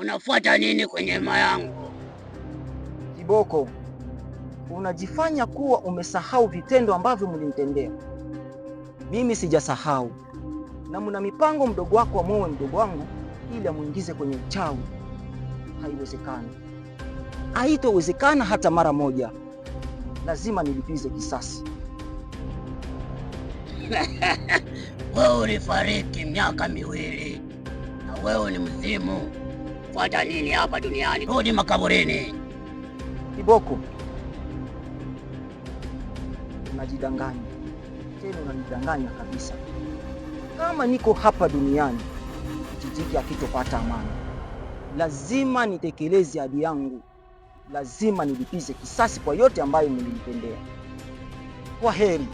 Unafuata nini kwenye hema yangu? Kiboko, unajifanya kuwa umesahau vitendo ambavyo mlinitendea. Mimi sijasahau, na mna mipango mdogo wako amuoe mdogo wangu ili amuingize kwenye uchawi. Haiwezekani, haitowezekana hata mara moja. Lazima nilipize kisasi. Wewe ulifariki miaka 2 na wewe ni mzimu. Fuata nini hapa duniani? Rudi makaburini. Kiboko, unajidanganya tena, unanidanganya kabisa. Kama niko hapa duniani, kijiji hiki hakitopata amani. Lazima nitekeleze ahadi yangu, lazima nilipize kisasi kwa yote ambayo mlinitendea. Kwa heri.